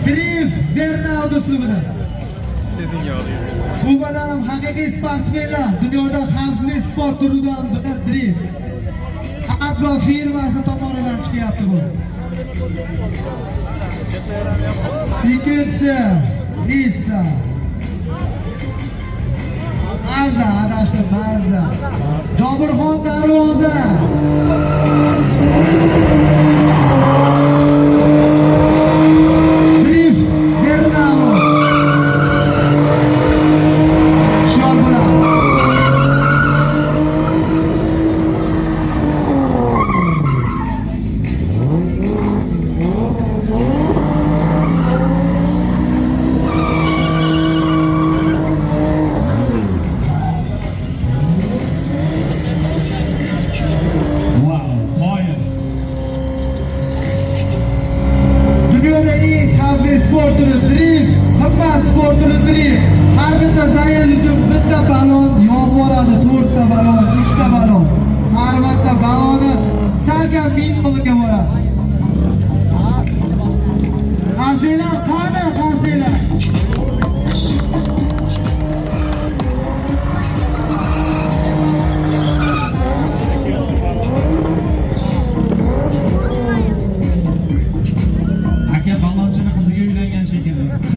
Drift Burnout uslubida. Bu bolalar ham haqiqiy sportsmenlar. Dunyoda xavfli sport turidan biri drift. Atma firmasi tomonidan chiqyapti bu. Ikkinchisi Nissan. Mazda, adashdim, Mazda. Jobirxon Darvoza.